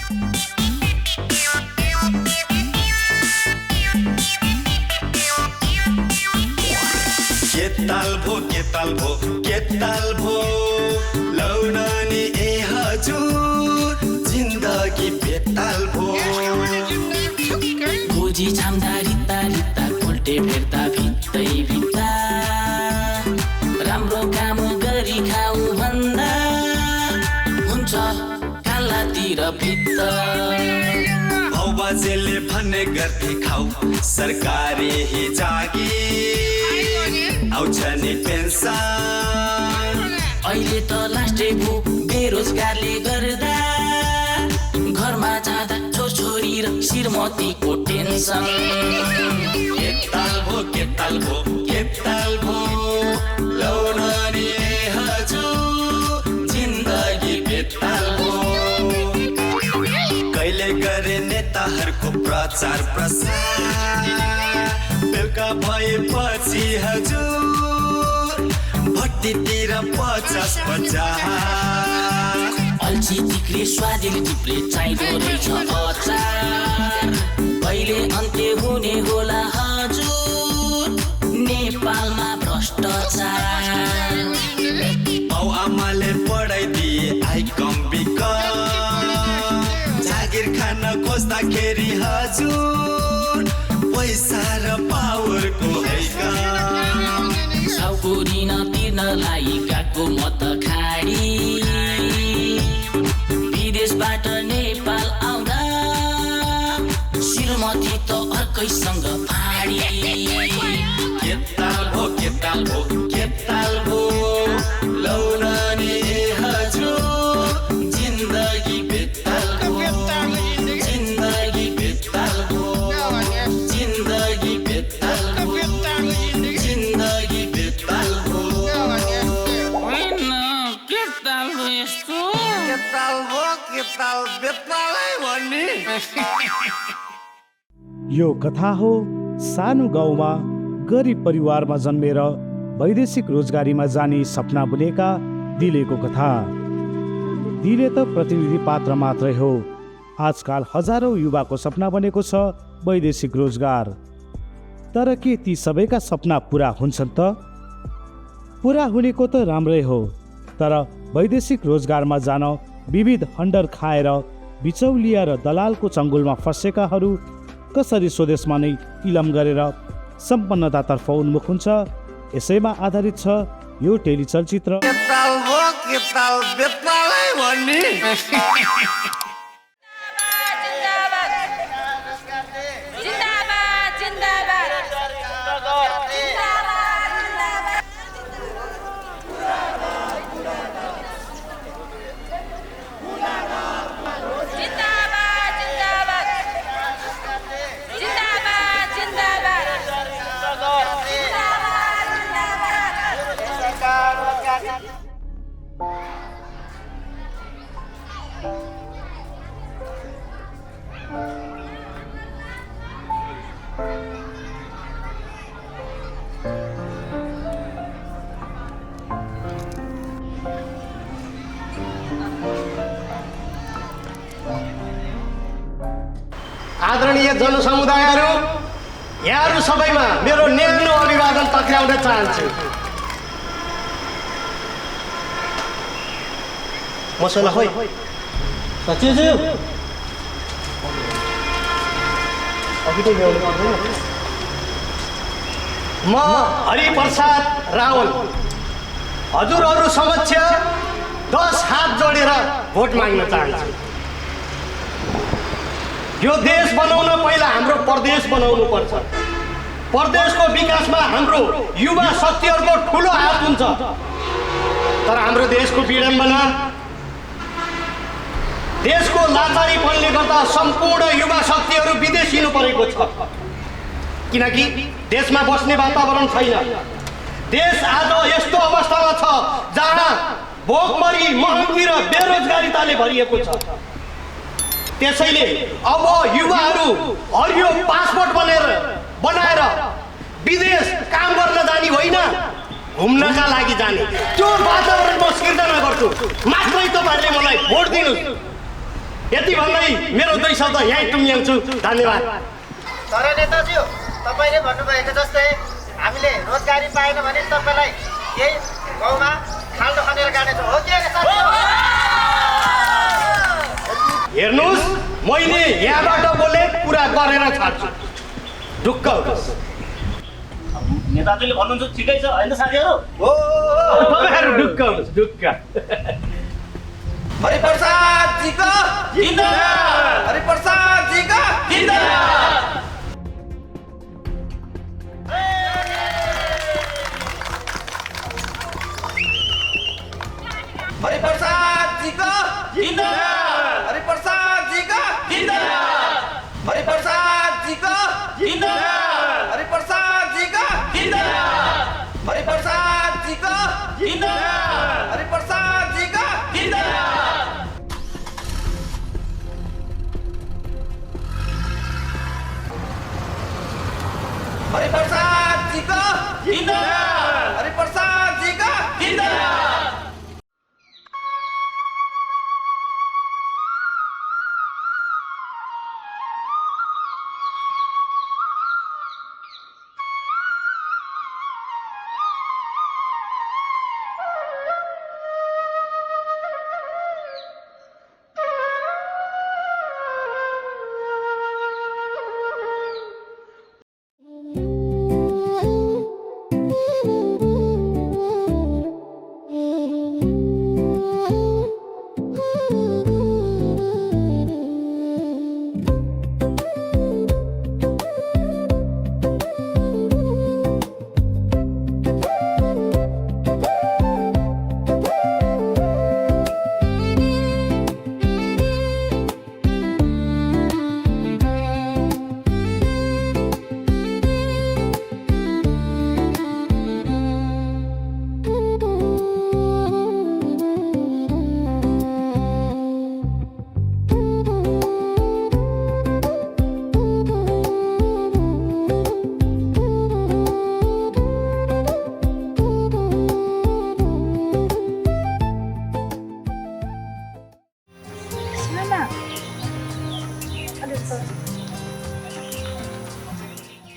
के ताल भो लौनानी ए हजुर जिन्दगी बेताल भो गोजी छाम्दा रित्ता रित्ता उल्टे फेर्दा भित्तै भित्ता राम्रो काम गरी खाऊ भन्दा हुन्छ कालातिर भित्ता बाजेले भन्ने गर्थे खाऊ सरकारी जागिर आउँछ नि पेन्सन अहिले त लास्टै भो बेरोजगारले गर्दा घरमा जाँदा छोरी र श्रीमतीको टेन्सन के ताल भो लौनानी हजुर जिन्दगी बेताल भो कहिले गरे नेताहरूको प्रचार प्रसार बेलुका भएपछि हजुर भट्टीतिर 50-50 अल्छी तिक्रे स्वादिलो टिप्ले चाहिँदो रहेछ अचार कहिले अन्त्य हुने होला हजुर नेपालमा भ्रष्टाचार बाउ आमाले पढाइदिए आई कम जागिर खान खोज्दाखेरि हजुर पैसा र पावरको हैका साउको ऋण तिर्नलाई गएको म त खाडी विदेशबाट नेपाल आउँदा श्रीमती त अर्कैसँग फाडी के ताल भो लौनानी हजुर जिन्दगी बेताल भो यो कथा हो सानो गाउँमा गरिब परिवारमा जन्मेर वैदेशिक रोजगारीमा जाने सपना बुनेका दिलेको कथा। दिले त प्रतिनिधि पात्र मात्रै हो, आजकाल हजारौं युवाको सपना बनेको छ वैदेशिक रोजगार। तर के ती सबैका सपना पूरा हुन्छन् त? पूरा हुनेको त राम्रै हो, तर वैदेशिक रोजगारमा जान विविध हन्डर खाएर बिचौलिया र दलालको चङ्गुलमा फँसेकाहरू कसरी स्वदेशमा नै इलम गरेर सम्पन्नतातर्फ उन्मुख हुन्छ, यसैमा आधारित छ यो टेलिचलचित्र। आदरणीय जनसमुदायहरू, यहाँहरू सबैमा मेरो न्यानो अभिवादन टक्राउन चाहन्छु। मसला खोइ सचिवज्यू म हरिप्रसाद रावल हजुरहरू समक्ष 10 हात जोडेर भोट माग्न चाहन्छु। यो देश बनाउन पहिला हाम्रो प्रदेश बनाउनु पर्छ। प्रदेशको विकासमा हाम्रो युवा शक्तिहरूको ठुलो हात हुन्छ। तर हाम्रो देशको विडम्बना, देशको लाचारीपनले गर्दा सम्पूर्ण युवा शक्तिहरू विदेशिनु परेको छ। किनकि देशमा बस्ने वातावरण छैन। देश आज यस्तो अवस्थामा छ जहाँ भोकमरी, महँगी र बेरोजगारीताले भरिएको छ। त्यसैले अब युवाहरू हरियो पासपोर्ट बनाएर विदेश काम गर्न जाने होइन, घुम्नका लागि जाने त्यो वातावरण म सिर्जना गर्छु। मात्रै तपाईँहरूले मलाई भोट दिनुहोस्। यति भन्दै मेरो 2 शब्द यहीँ टुङ्ग्याउँछु। धन्यवाद। तर नेताज्यू, तपाईँले भन्नुभएको जस्तै हामीले रोजगारी पाएन भने तपाईँलाई यही गाउँमा खाल्डो खनेर गाड्नेछौँ, हो कि होइन साथी? हेर्नुहोस्, मैले यहाँबाट बोले पुरा गरेर छाड्छु। ढुक्क होस्। नेताजीले भन्नुहुन्छ ठिकै छ होइन साथीहरू? हो, तपाईँहरू ढुक्क हुनुहोस्, ढुक्क। हरिप्रसाद जीको जिन्दाबाद, हरिप्रसाद जीको जिन्दाबाद। हरिप्रसाद जीको जिन्दाबाद, हरिप्रसाद जीको जिन्दाबाद, हरिप्रसाद जीको जिन्दाबाद, हरिप्रसाद जीको जिन्दाबाद, हरिप्रसाद जीको जिन्दाबाद, हरिप्रसाद जीको जिन्दाबाद। हरिप्रसाद जीको जिन्दाबाद, हरिप्रसाद जीको जिन्दाबाद।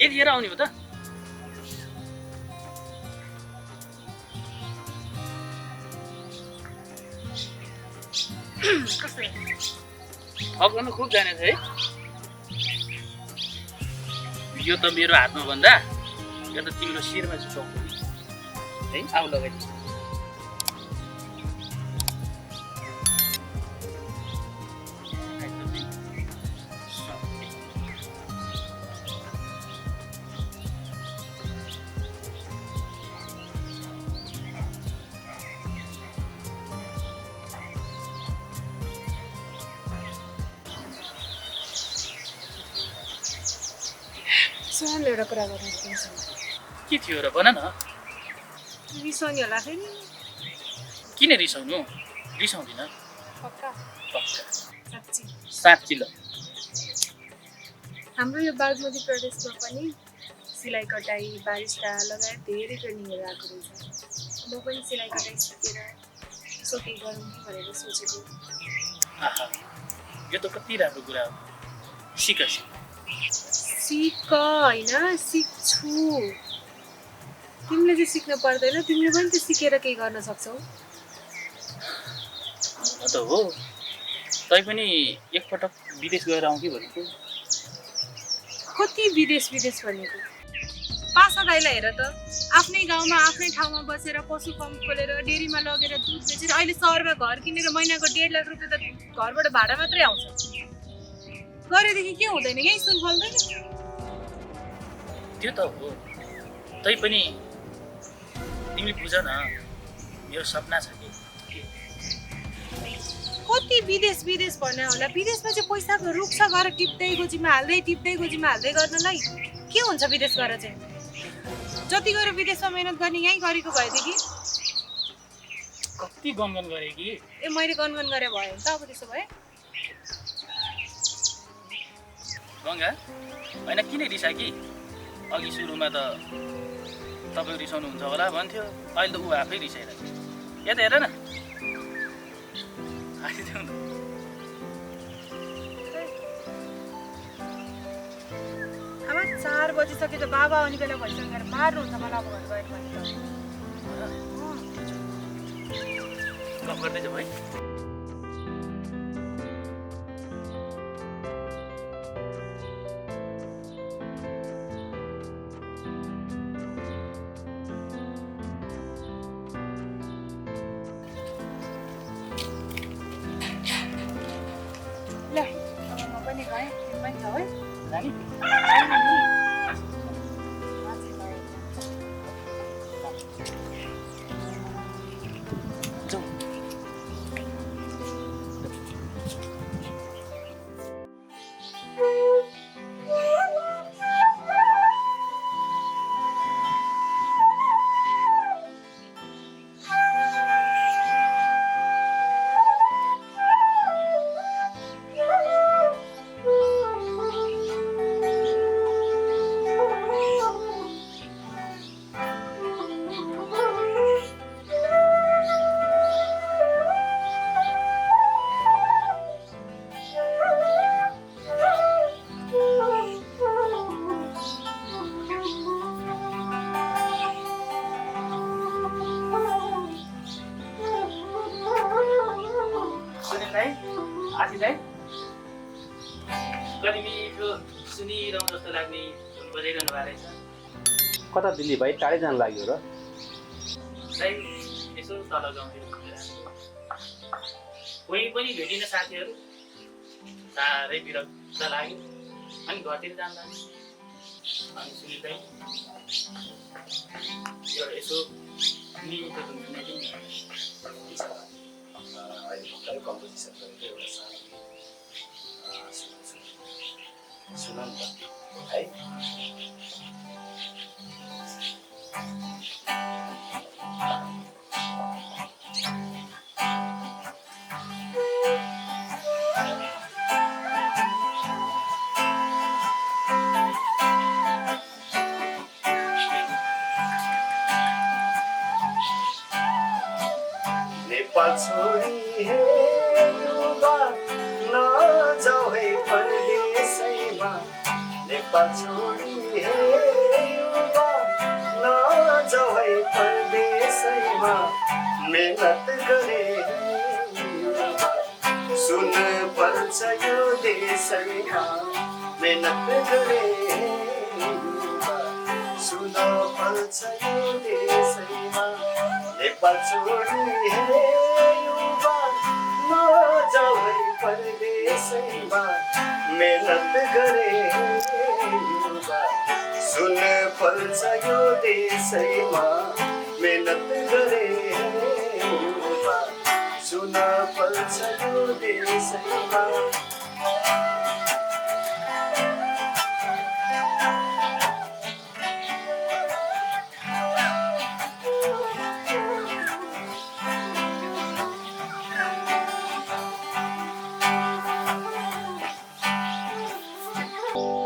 यतिखेर आउने हो त? थप गर्नु खुब जाने छ है। यो त मेरो हातमा भन्दा यो त तिम्रो शिरमा झुकाउँछ है। आऊ लगाइदिन्छु। सुनले एउटा कुरा गर्नु पर्छ। के थियो र भन न। रिसाउने होला फेरि? किन रिसाउनु? रिसाउँदिन। पक्का? पक्का। साँच्ची? साँच्ची ल। हाम्रो यो बागमती प्रदेशमा पनि सिलाइ कटाइ बारिस्टा लगायत धेरै ट्रेनिङहरू आएको रहेछ। म पनि सिलाइ कटाइ सिकेर सोके गरौँ कि भनेर सोचेको। आहा, यो त कति राम्रो कुरा हो। सिक सिक। सिक होइन, सिक्छु। तिमीले चाहिँ सिक्न पर्दैन, तिमीले पनि त सिकेर केही गर्न सक्छौ। त हो, तै पनि एकपटक विदेश गएर आउँ कि भनेको। कति विदेश भनेको? पासा दाइलाई हेर त, आफ्नै गाउँमा आफ्नै ठाउँमा बसेर पशु फर्म खोलेर डेरीमा लगेर दुध बेचेर अहिले सहरमा घर किनेर महिनाको 1.5 लाख रुपियाँ त घरबाट भाडा मात्रै आउँछ। गरेदेखि के हुँदैन? यही सुन फल्दैन? त्यो त हो, तै पनि तिमीले बुझ न, मेरो सपना छ कि। कति विदेश भन्ने होला? विदेशमा चाहिँ पैसाको रुख छ, गएर टिप्दै गोजीमा हाल्दै गर्नलाई के हुन्छ? विदेश गएर चाहिँ जति गएर विदेशमा मेहनत गर्ने यहीँ गरेको भएदेखि। कति गनगन गरे कि। ए मैले गनगन गरे भयो नि त। अब त्यसो भए गङ्गा होइन, किन रिसा कि? अघि सुरुमा त तपाईँ रिसाउनुहुन्छ होला भन्थ्यो, अहिले त ऊ आफै रिसाइरहेको छ। या त हेर न, 4 बजिसक्यो त बाबा आउने बेला भइसकेर मार्नुहुन्छ मलाई अब घर गएर पनि त गफ गर्दैछ भाइ ल म पनि गएँ तिमी पनि जाऊ है जाने जाऊ आशिषलाई कति मिठो सुनिरहँ जस्तो लाग्ने धुन बजाइरहनु भएको रहेछ कता दिल्ली भाइ टाढै जानु लाग्यो र दाइ यसो तल गाउँतिर कोही पनि भेटिन साथीहरू साह्रै विरक्त लाग्यो अनि घरतिर जाँदा अनि सुनिँदै एउटा यसो मिठो धुन सुनाइदिउँ न अहिले भर्खरै कम्पोजिसन गरेको एउटा सानो सुनौँ त है नेपाल छोडी हे युवा नजाऊ है परदेशैमा नेपाल छोडी हे युवा नजाऊ है परदेशैमा मेहनत गरे युवा सुन पर्छ यो देशैमा मेहनत गरे युवा सुन पर्छ यो देशैमा नेपाल छोडी हे युवा नजाऊ है परदेशैमा मेहनत गरे युवा सुन पर्छ यो देशैमा मेहनत गरे युवा सुन पर्छ यो देशैमा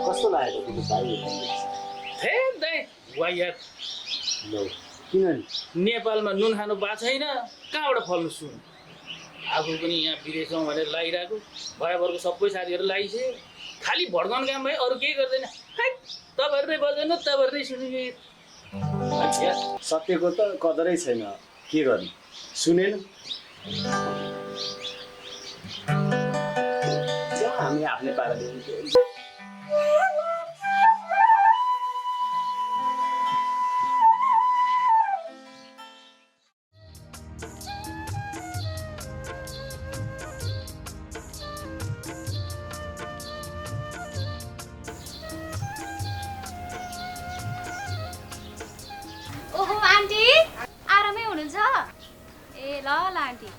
कस्तो लागेको तिमी भाइ दाइ वायात किन नेपालमा नुन खानु पाएको छैन कहाँबाट फल्नु सुन आफू पनि यहाँ विदेश जाउँ भनेर लागिरहेको भएभरको सबै साथीहरू लागिसक्यो खालि भड्काउने काम भयो अरू केही गर्दैन खै तपाईँहरू नै बजाउनु तपाईँहरू नै सुन्नु सत्यको त कदरै छैन के गर्नु सुनेन हामी आफ्नै पाराले ओहो आन्टी आरामै हुनुहुन्छ ए ल ल आन्टी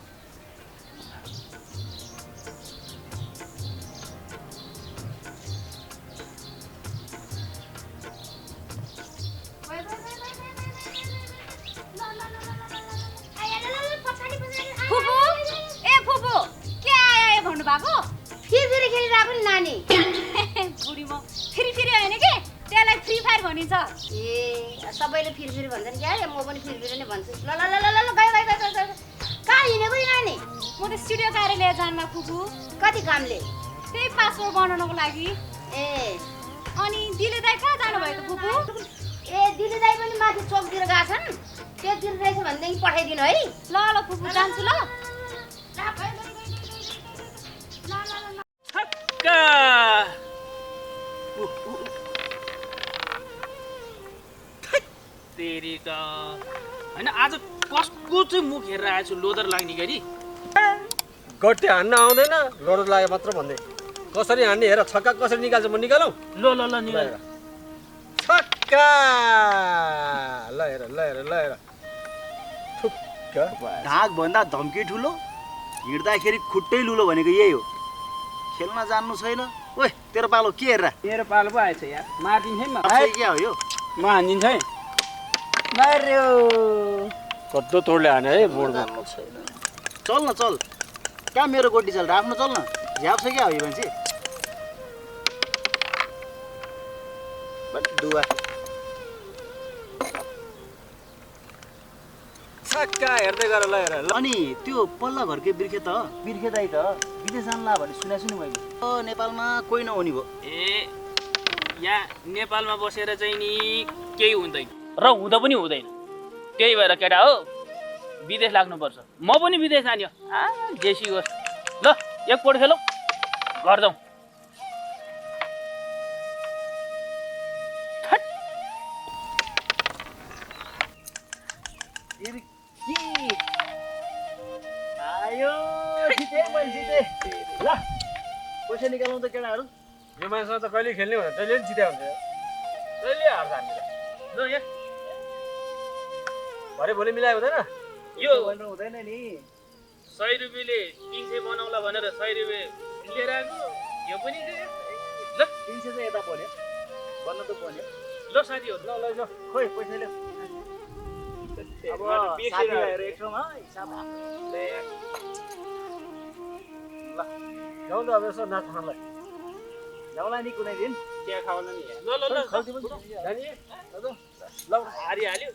फुपू ए फुपू के आयो भन्नुभएको फेरि खेलिरहेको नि नानी बुढी म फेरि होइन के त्यसलाई फ्री फायर भनिन्छ ए सबैले फेरि भन्छन् क्या म पनि फेरि नै भन्छु ल ल ल ल ल गयो गयो गयो गयो कहाँ हिँडेको नि नानी म त स्टुडियो कार्यालय जानमा फुपू कति कामले त्यही पासपोर्ट बनाउनको लागि ए अनि दिले दाइ कहाँ जानुभएको फुपू? ए दिदी दाइ पनि माथि चोकतिर गएका छन्। त्यतिर रहेछ भनेदेखि पठाइदिनु है। ल ल फुपू जान्छु ल। छक्का तेरिका होइन आज कसको चाहिँ मुख हेरेर आएछु लोदर लाग्ने गरी। गट्टे हान्न आउँदैन लोडर लाग्यो मात्र भन्दै कसरी हान्ने हेर छक्का कसरी निकाल्छ म निकालौँ ल ल ल निकाल छक्का ल हेर ल हेर ल हेर ढाकभन्दा धम्की ठुलो हिँड्दाखेरि खुट्टै लुलो भनेको यही हो। खेल्न जान्नु छैन ओए तेरो पालो के हेरेर मेरो पालो पो आएछ यार मार्दिन्छ है क्या हो यो म हानिदिन्छ है कस्तो तोडले हाने है बोर्डमा चल न चल कहाँ मेरो गोटी चल आफ्नो चल न झ्याप छ क्या हो यो मान्छे दुवा छक्का हेर्दै गर ल हेर अनि त्यो पल्ला घरकै बिर्खे दाइ त विदेश जान्ला भने सुने मैले नेपालमा कोही नहुने भयो। ए यहाँ नेपालमा बसेर चाहिँ नि केही हुँदैन र हुँदा पनि हुँदैन। त्यही भएर केटा हो विदेश लाग्नुपर्छ। म पनि विदेश जान्यो जेसी होस् ल एकपल्ट खेलौँ घर जाउँ। आयो जिते मैले जिते ल पैसा निकालौँ त केटाहरू। यो मान्छेसँग त कहिले खेल्ने भने जहिले पनि जित्या हुन्छ जहिले हार्छ हामीले ल यहाँ भरे भोलि मिलायो हुँदैन यो हुँदैन नि 100 रुपियाँले 300 बनाउला भनेर 100 रुपियाँ लिएर आएको यो पनि ल 300 चाहिँ यता पर्यो बन्न त पर्यो। ल साथीहरू ल ल ल खोइ पैसा ल्याऊ अब साथीभाइहरू एक ठाउँमा हिसाब ल जाउँ त अब यसो नाच खानलाई जाउँला नि कुनै दिन चिया खाउन नि ल ल ल जाने ल हारिहाल्यो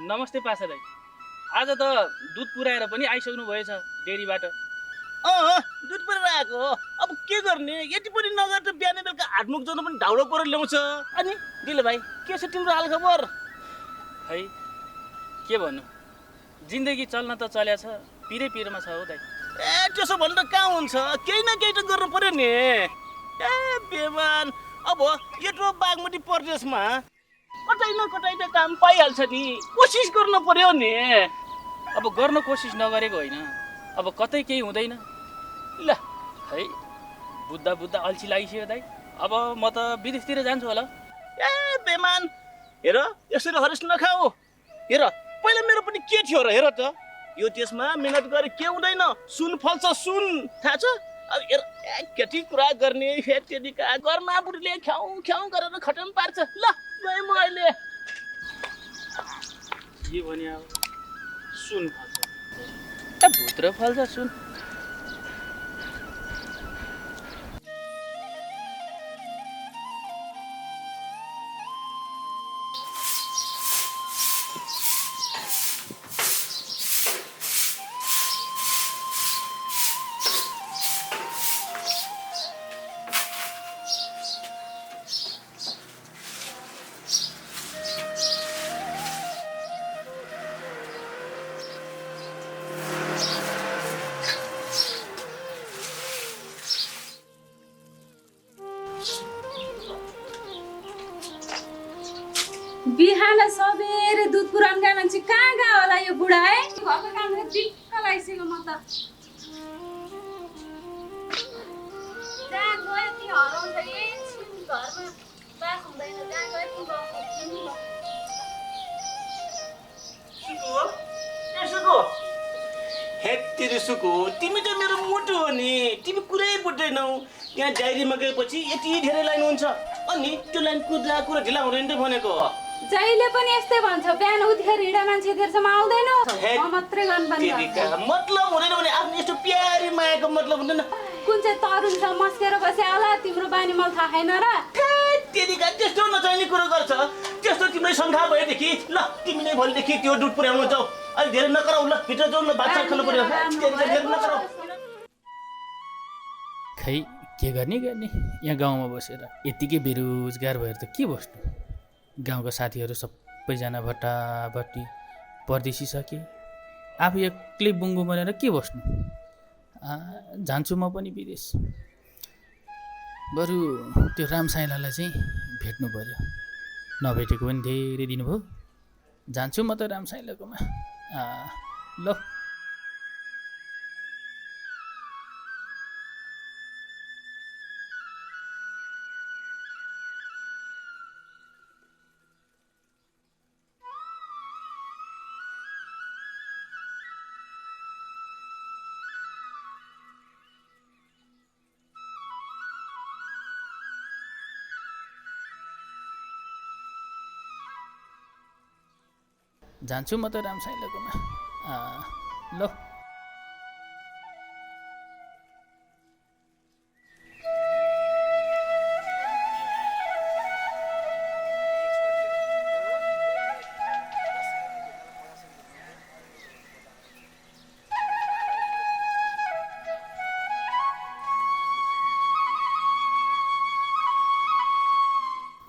नमस्ते पासा दाइ आज त दुध पुऱ्याएर पनि आइसक्नु भएछ डेरीबाट। दुध पुऱ्याएर आएको हो अब के गर्ने यति पनि नगर त बिहान बेलुका हाटमुख जानु पनि ढाउडो परेर ल्याउँछ। अनि दिले भाइ के छ तिम्रो हालखबर? है के भन्नु जिन्दगी चल्न त चल्या छ पिरमा छ हो दाइ। ए त्यसो भने त कहाँ हुन्छ केही न केही त गर्नु पर्यो नि। ए बेमान अब यत्रो बागमती प्रदेशमा कतै न कतै त काम पाइहाल्छ नि कोसिस गर्नु पर्यो नि। अब गर्न कोसिस नगरेको होइन अब कतै केही हुँदैन। ल है बुद्धा अल्छी लागिसक्यो दाइ अब म त विदेशतिर जान्छु होला। ए बेमान हेर यसरी हरेस नखाऊ। हेर पहिला मेरो पनि के थियो र हेर त यो देशमा मेहनत गरे के हुँदैन सुन फल्छ सुन थाहा छ। अब हेर केटी कुरा गर्ने फेरिका घरमा बुढीले ख्याउ गरेर खटम पार्छ। ल गएँ म अहिले। के भने अब सुन फल्छ भुत्र फल्छ सुन रिसुको तिमी त मेरो मुटु हो नि तिमी कुरै बुझ्दैनौ यहाँ डायरीमा गएपछि यति धेरै लाइन हुन्छ अनि त्यो लाइन कुद्दा कुरा ढिला हुँदैन त भनेको जहिले पनि यस्तै भन्छ बिहान उठेर हिँडा मान्छे तेर्सम्म आउँदैन म मात्रै गर्नुपर्ने मतलब हुँदैन भने आफ्नो यस्तो प्यारी मायाको मतलब हुँदैन कुन चाहिँ तरुण छ मस्केर बस्या होला तिम्रो बानी मलाई थाहा छैन र तेरिका त्यस्तो नचाहिने कुरो गर्छ त्यस्तो तिमीले शङ्का भएदेखि ल तिमी नै भोलिदेखि त्यो दुध पुर्याउन जाऊ अलि धेरै नकराउ ल भित्र जाऊ न भात खानु पर्यो धेरै नकराउ खै के गर्ने यहाँ गाउँमा बसेर यतिकै बेरोजगार भएर त के बस्नु गाउँका साथीहरू सबैजना भट्टाभट्टी परदेशी सके आफू एक्लै बुङ्गो बनेर के बस्नु जान्छु म पनि विदेश बरु त्यो राम साइलालाई चाहिँ भेट्नु पर्यो नभेटेको पनि धेरै दिन भयो जान्छु म त राम साइलाकोमा ल जान्छु म त राम साइलाकोमा ल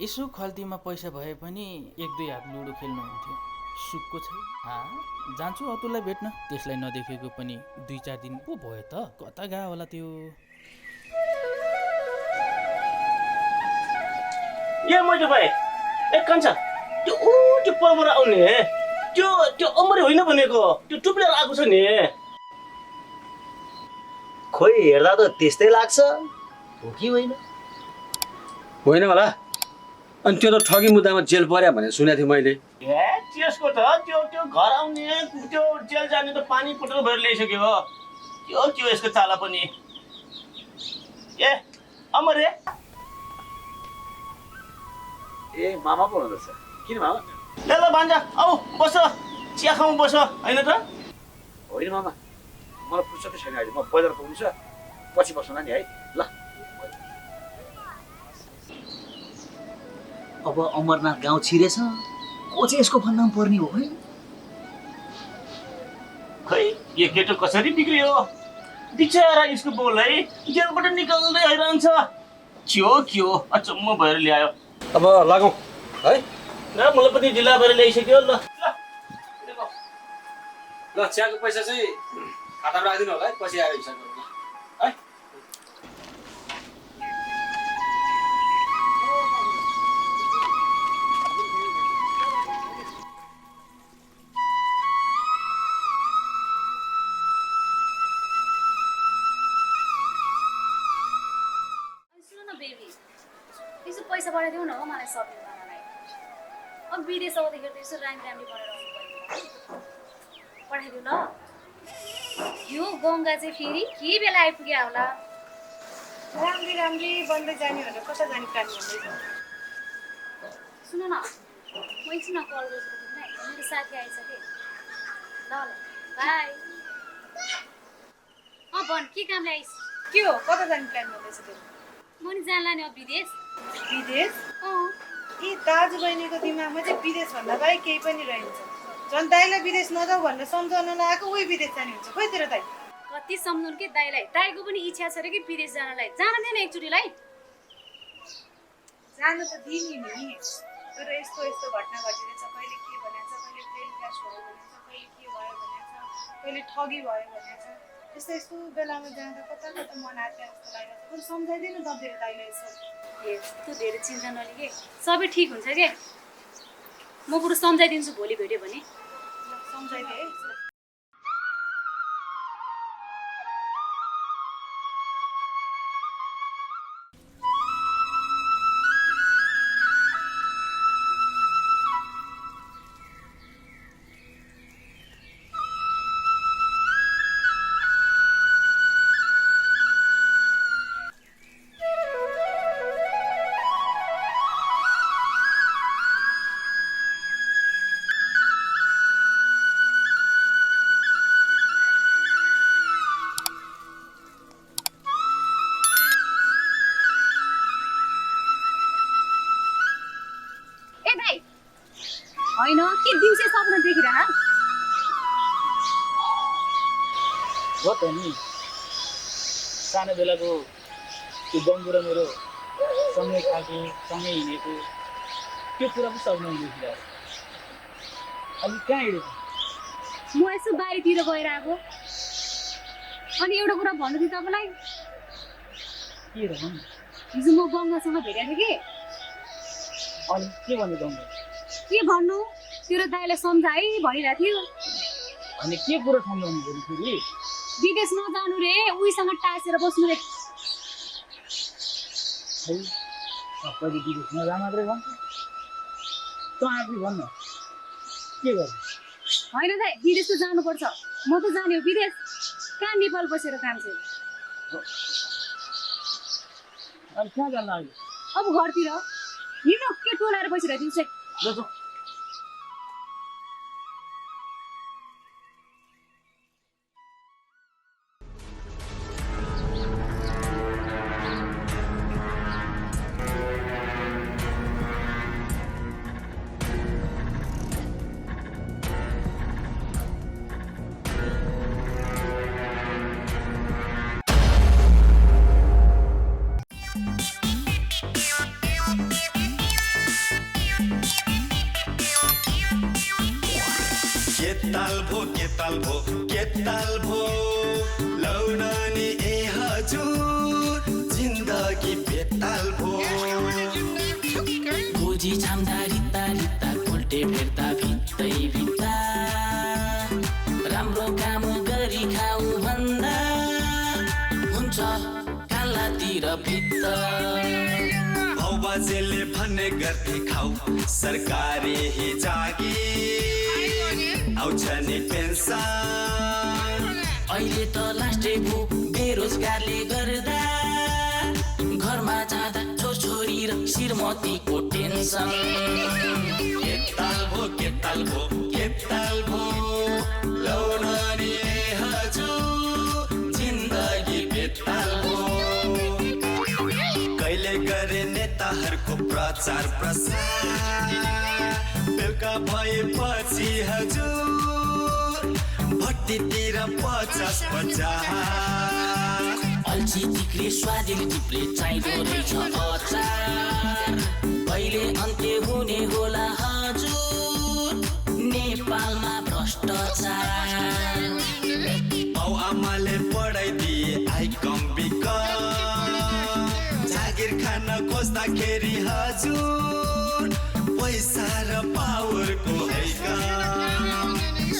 यसो खल्तीमा पैसा भए पनि 1-2 हात लुडो खेल्नुहुन्थ्यो सुक्को छैन जान्छु अतुललाई भेट्न त्यसलाई नदेखेको पनि 2-4 दिन पो भयो त कता गयो होला त्यो ए मैले भाइ एक कान्छा त्यो परबाट आउने त्यो अमरे होइन भनेको त्यो टुप्लेर आएको छ नि खोइ हेर्दा त त्यस्तै लाग्छ हो कि होइन होला अनि त्यो त ठगी मुद्दामा जेल पर्या भने सुनेको थिएँ मैले ए त्यसको त त्यो घर आउने त्यो जेल जाने त पानी पोटल भएर ल्याइसक्यो हो त्यो यसको चाला पनि ए अमर रे ए मामा पो हुँदैछ किन मामा ल भान्जा आऊ बस चिया खाउँ बस होइन त होइन मामा मलाई फुर्सदै छैन अहिले म बजार पुग्नु छ पछि बस्नु नि है ल अब अमरनाथ गाउँ छिरेछ को चाहिँ यसको भन्नाम पर्ने हो है खै यो केटो कसरी बिग्रियो बिचरा यसको बोलै जेलबाट निकाल्दै आइरहन्छ के अचम्म भएर ल्यायो अब लागौँ है न मलाई पनि ढिला भएर ल्याइसक्यो ल चियाको पैसा चाहिँ खातामा राखिदिनु होला है पछि आएर हिसाब गरौँ है पैसा पठाइदिउ न हो मलाई सपिङ गर्नलाई अब विदेश आउँदाखेरि त यसो राम्री बनाएर आउनु पर्यो पठाइदिउ ल यो गङ्गा चाहिँ फेरि के बेला आइपुग्यो होला राम्री बन्दै जाने भनेर कता जाने प्लान गर्दैछ सुन न म एकछिन कल गर्छु मेरो साथी आइसक्यो ल बाई भन के कामले आइस के हो कता जाने प्लान गर्दैछ त्यो म नि जानला नि अब विदेश ए दाजु बहिनीको दिमागमा चाहिँ विदेश भन्दा बाहेक केही पनि रहन्छ झन् दाइलाई विदेश नजाऊ भनेर सम्झाउन लगाएको उही विदेश जाने हुन्छ खोइ तेरो दाइ कति सम्झुन् कि दाइलाई दाइको पनि इच्छा छ रे कि विदेश जानलाई जान दिएन एकचोटिलाई जान त दिने नि तर यस्तो घटना घटिरहेछ कहिले के भनेछ कहिले प्लेन क्रास भयो भनेछ कहिले के भयो भनेछ कहिले ठगी भयो भनेछ यस्तो बेलामा जाँदा कता मन आत्या जस्तो लागिरहेछ पनि सम्झाइदिनु त मेरो दाइलाई यसो यस्तो धेरै चिन्ता नलिए सबै ठिक हुन्छ के म बरु सम्झाइदिन्छु भोलि भेट्यो भने सम्झाइदिए है उसै सपना देखिरह हो त नि सानो बेलाको त्यो गङ्गु र मेरो सँगै खाएको सँगै हिँडेको त्यो कुरा पो सपना देखिरहेको अनि कहाँ हिँडेको म यसो बारीतिर गएर आएको अनि एउटा कुरा भन्नु थिएँ तपाईँलाई के र भन्नु हिजो म गङ्गासँग भेटेको थिएँ कि अनि के भन्नु गङ्गा के भन्नु तेरो दाइलाई सम्झाइ भनिरहेको थियो अनि के कुरो सम्झाउनु भयो फेरि विदेश नजानु रे उहीसँग टाँसेर बस्नु रे खै सबैले विदेश नजा मात्रै भन्छ तँ आफै भन्न के गर्नु होइन दाइ विदेश त जानुपर्छ म त जाने हो विदेश कहाँ नेपाल बसेर काम चाहिँ अनि कहाँ जानु अहिले अब घरतिर हिँड्नु के टोलाएर बसिरहेको दिउँसै ल जाउँ केताल भो लौनानी ए हजुर जिन्दगी बेताल भो खोजी छाम्दा रित्ता रित्ता उल्टे फेर्दा भित्तै भित्ता राम्रो काम गरी खाऊ भन्दा हुन्छ कालातिर भित्ता बाजेले भन्ने गर्थे खाऊ सरकारी जागिर आउँछ नि पेन्सन अहिले त लास्टै भो बेरोजगारले गर्दा घरमा जाँदा छोरी र श्रीमतीको टेन्सन केताल भो लौनानी हजुर जिन्दगी बेताल भो कहिले गरे नेताहरूको प्रचार प्रसार बेलुका भएपछि हजुर भट्टीतिर 50-50 अल्छी टिक्रे स्वादिलो टिप्ले चाहिँदो रहेछ अचार कहिले अन्त्य हुने होला हजुर नेपालमा भ्रष्टाचार बाउ आमाले पढाइदिए आई कम बिकम जागिर खान खोज्दाखेरि हजुर पैसा र पावरको हैका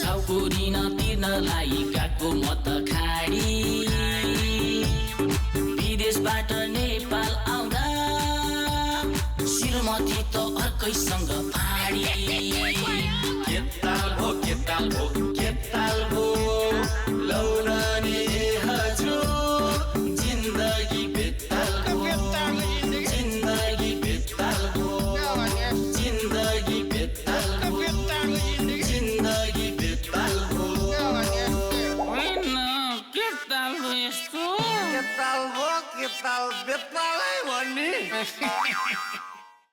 साउको ऋण तिर्नलाई गएको म त खाडी विदेशबाट नेपाल आउँदा श्रीमती त अर्कैसँग फाडी केताल भो लौनानी हजुर जिन्दगी बेताल भो जिन्दगी बेताल भो जिन्दगी बेताल भो जिन्दगी बेताल भो होइन के ताल हो यस्तो केताल बेतालै भन्ने